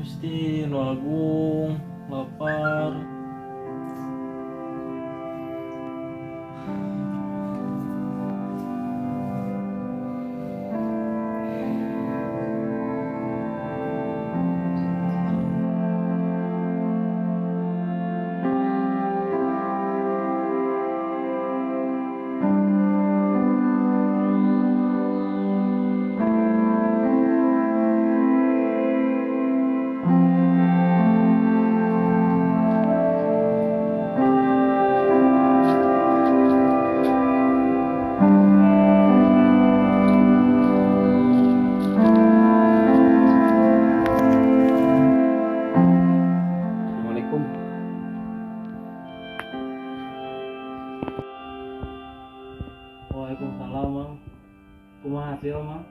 Gusti nu agung, lapar. Assalamualaikum. Waalaikumsalam, Mang. Kumaha hasil, Mang?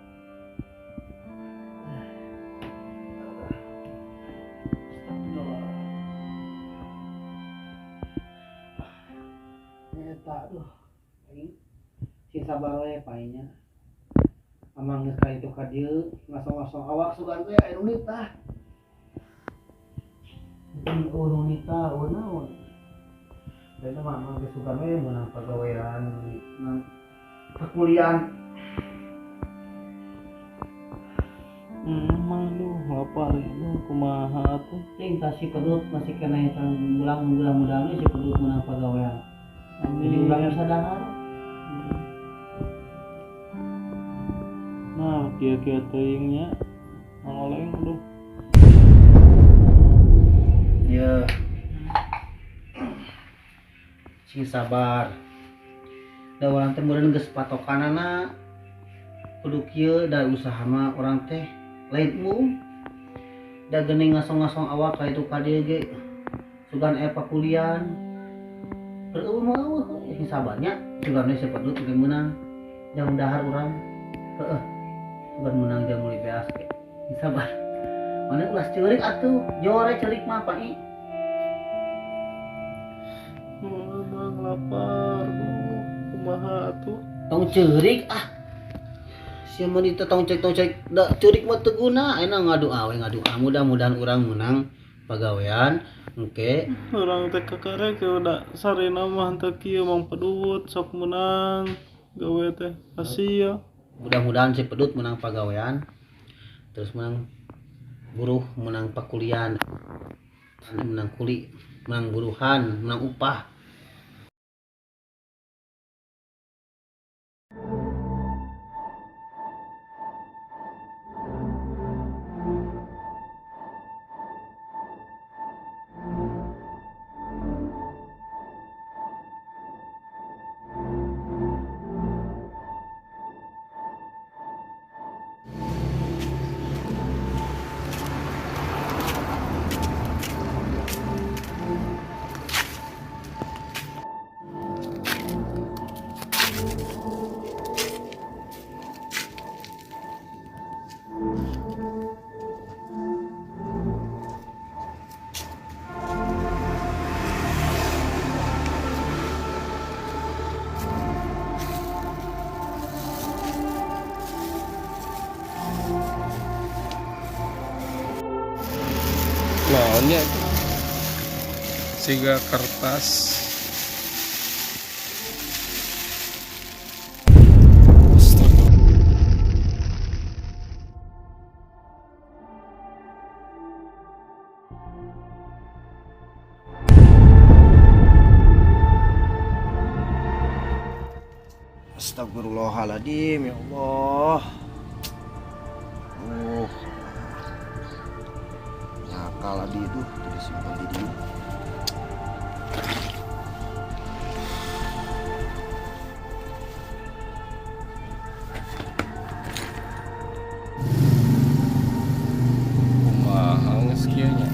Eta aduh. Aing sing sabar we paenya. Amang geus ka itu ka dieu ngasong-ngasong awak sugan teh aya nu nitah. Eueuh nu nitah eueuh naon. Da mah amang geus sugan we meunang pagawean, meunang perkuliahan. Mang, duh lapar ini kumaha tuh. Cing tah si pedut masih kena eta bulang mudah-mudahan si pedut meunang pagawean. Jadi Amin. urang bisa dahar. Nah, kieu-kieu teuing nya. Mang Oleng aduh. Ya. Sing sabar. Da urang teh meureun geus patokanana kudu kieu da usaha mah urang teh lain embung. Da geuning ngasong-ngasong awak ka itu ka dieu ge sugan aya pakulian. Keur eueuh mah eueuh sing sabarnya sugan we sapedut ge meunang jang dahar urang. Heeh. Sugan meunang jang meuli beas ge. Sing sabar. Mana ulah ceurik atuh, jore ceurik mah Pak I. Mang lapar, duh kumaha atuh. Tong ceurik ah. Sia mah ditu tong cek da ceurik mah teu guna. Ayeuna ngadoa we ngadoa mudah-mudahan urang meunang pagawean engke. Urang teh kakarek udah sarena mah teu kieu Mang Pedut sok meunang gawe teh hasil. Mudah-mudahan si Pedut meunang pagawean. Terus meunang buruh, meunang pakulian, meunang kuli, meunang buruhan, meunang upah. Naonnya itu siga kertas. Astaga. Astagfirullahaladzim, ya Allah. Nakal adi itu disimpan di dia. Kumaha geus kieu nya.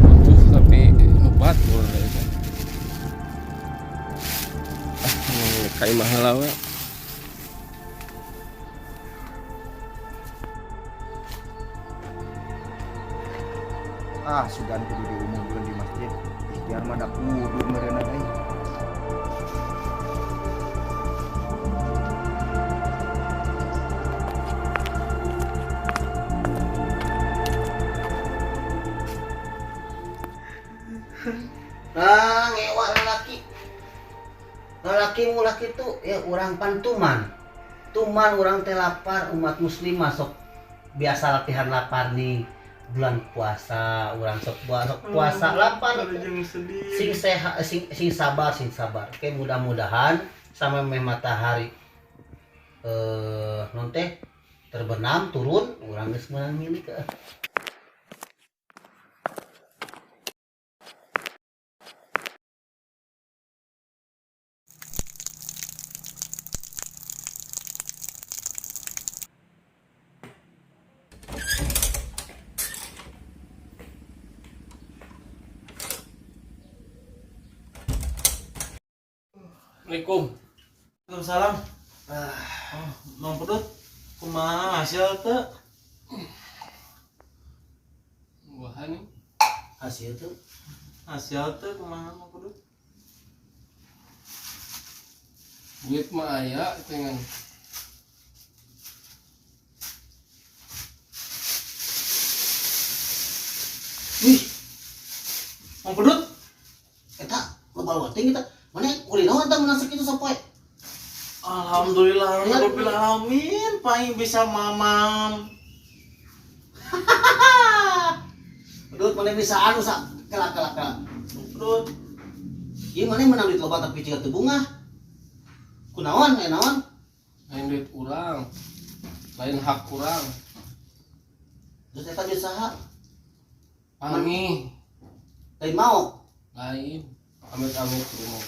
Butuh tapi nu batur da eta. Ah, ka imah heula we. Ah, sugan kudu diumumkeun di masjid. Ikhtiar mah da kudu meureunna euy. Nah, ngewa lalaki. Lalaki ulah kitu ya urang pan tuman. Tuman urang teh lapar, umat muslim masuk biasa latihan lapar nih bulan puasa, urang sok sok puasa lapar. Jeung sedih. Sing sehat, sing sing sabar, sing sabar. Oke, mudah-mudahan sama meh matahari non teh terbenam turun urang geus meunang milik eh. Assalamualaikum. Waalaikumsalam. Oh, Mang Pedut, kumaha hasil teu? Buahan nih. Hasil tuh Hasil teu kumaha Mang Pedut? Duit mah aya dengan wih Mang Pedut, eta loba teuing kita mana kulino eta menang sakitu sapoe. alhamdulillah rabbil alamin, paling bisa mamam. Pedut mana bisa anu sa kela kela kela. Mang Pedut, Ieu mana menang duit loba tapi jiga teu bungah. Kunaon aya naon? Lain duit urang. Lain hak urang. Terus eta duit saha? Pangi. Lain mau. Lain. Amit-amit rumah.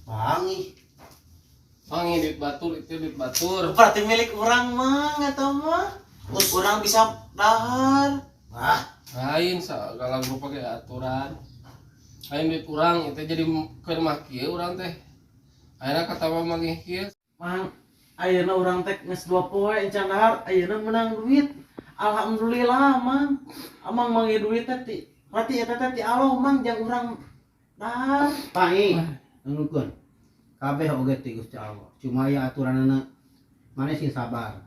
Bangi. Pangi duit batur itu duit batur. Berarti milik urang mang eta mah. Terus Urang bisa dahar. ah Lain segala rupa pakai aturan. Lain duit urang itu jadi keur mah kieu urang teh. Ayeuna katawa manggih kieu. Mang, ayeuna urang teh geus 2 poe encan dahar, ayeuna menang duit. Alhamdulillah, Mang. Amang manggih duit teh ti berarti eta teh ti Allah, Mang, jang urang dahar. Pangi nunggukeun. Kabeh oge ti Gusti Allah. Cuma ya aturanana maneh sing sabar.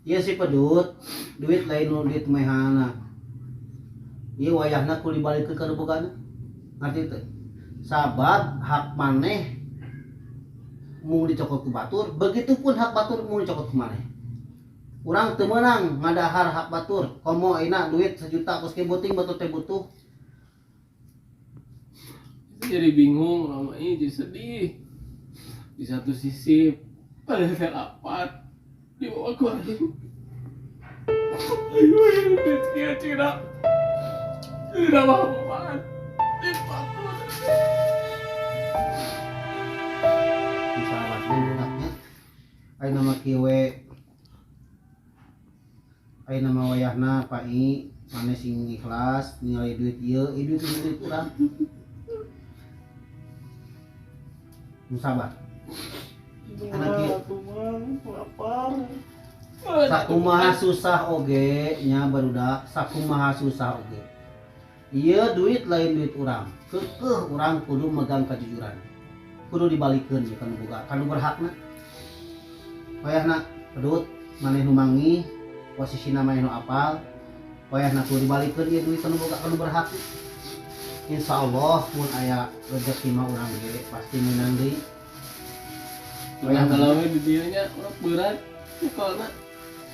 Ieu si Pedut, duit lain nu duit mehana. Ieu wayahna ku dibalikeun ka nu bogana. Ngarti teu? Sabab hak maneh mung dicokot ku batur, begitupun hak batur mung dicokot ku maneh. Urang teu meunang ngadahar hak batur. Komo ayeuna duit sejuta kos buting batur teh butuh. Itu jadi bingung lama ini jadi sedih. Di satu sisi pada saya lapar dibawa ke aing. Ayo ini dia Cina. Tidak mau makan. Di batur. Sahabat budaknya ayeuna mah kieu we ayeuna mah wayahna Pai maneh sing ikhlas ningali duit ieu ieu duit duit urang. Nu sabar. Anak kieu. Atuh, Mang, lapar. Sakumaha susah oge nya barudak, sakumaha susah oge. Ieu duit lain duit urang. Keukeuh urang kudu megang kejujuran. Kudu dibalikeun ye ka nu boga, ka nu berhakna. Wayahna Pedut maneh nu manggih, posisina maneh nu apal. Wayahna kudu dibalikeun ieu duit ka nu boga, ka nu berhak. Insyaallah mun aya rezeki mah urang ge pasti meunang deui. Wayah kalau di dieu nya urang berat nyekolna.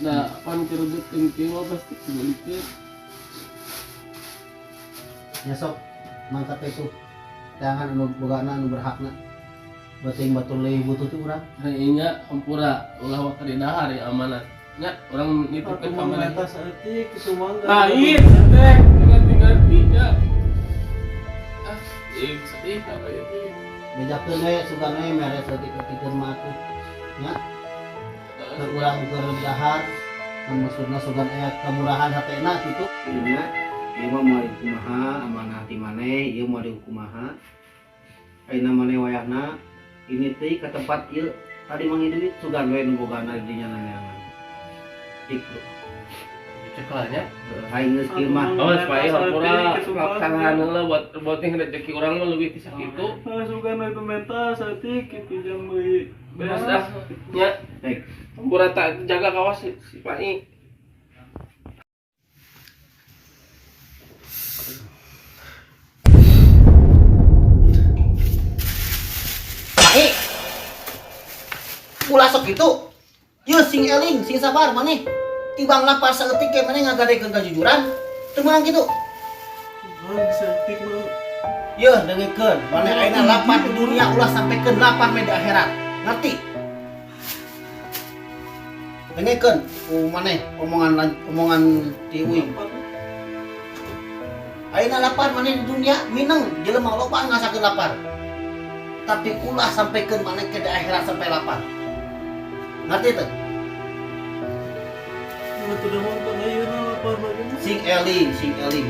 Nah, pan kerebutkeun kieu mah pasti dibalikeun. Nya sok mangkat itu tangan anu bogana anu berhakna. Beuting batur leuwih butuh teh urang. Hari nya hampura ulah waktu di dahar ya amanat. Nya urang nitipkeun Atuh, ka Mang, maneh. eta saeutik kitu Mang. Lain teh ngerti-ngerti nya. Ah, ih sedih apa ya teh. Bejakeun we sugan we mere saeutik-eutikeun mah atuh. Nya keur urang keur dahar mun maksudna sugan aya kemurahan hatena kitu. Nya ieu mah moal dikumaha amanah ti maneh, ieu moal dikumaha. Ayeuna maneh wayahna ini teh ka tempat ieu tadi manggih duit sugan we nu bogana di dinya neangan. Ikut. Cekalnya. Aing geus kieu mah. Awas Pak, hampura laksanaan heula buat yang rezeki urang mah leuwih ti sakitu. Ah, sugan we pementa saeutik kitu jang deui. Beres dah. Nya. Baik. Hampura tak jaga kawas si Pai. Ulah sok kitu. Yeuh, sing eling, sing sabar maneh. Tibang lapar saeutik ge maneh ngagadekeun kajujuran. Teu meunang kitu. Mang saeutik mah. Yeuh, dengekeun, maneh ayeuna lapar di dunia, ulah sampaikeun lapar meh di akhirat. Ngerti? Dengekeun ku maneh omongan omongan ti uing. Ayeuna lapar maneh di dunia mineng, jelema loba ngasakeun lapar. Tapi ulah sampaikeun maneh ke di akhirat sampai lapar. Ngerti teu? Mah teu nonton ayeuna lapar mah. Sing eling, sing eling.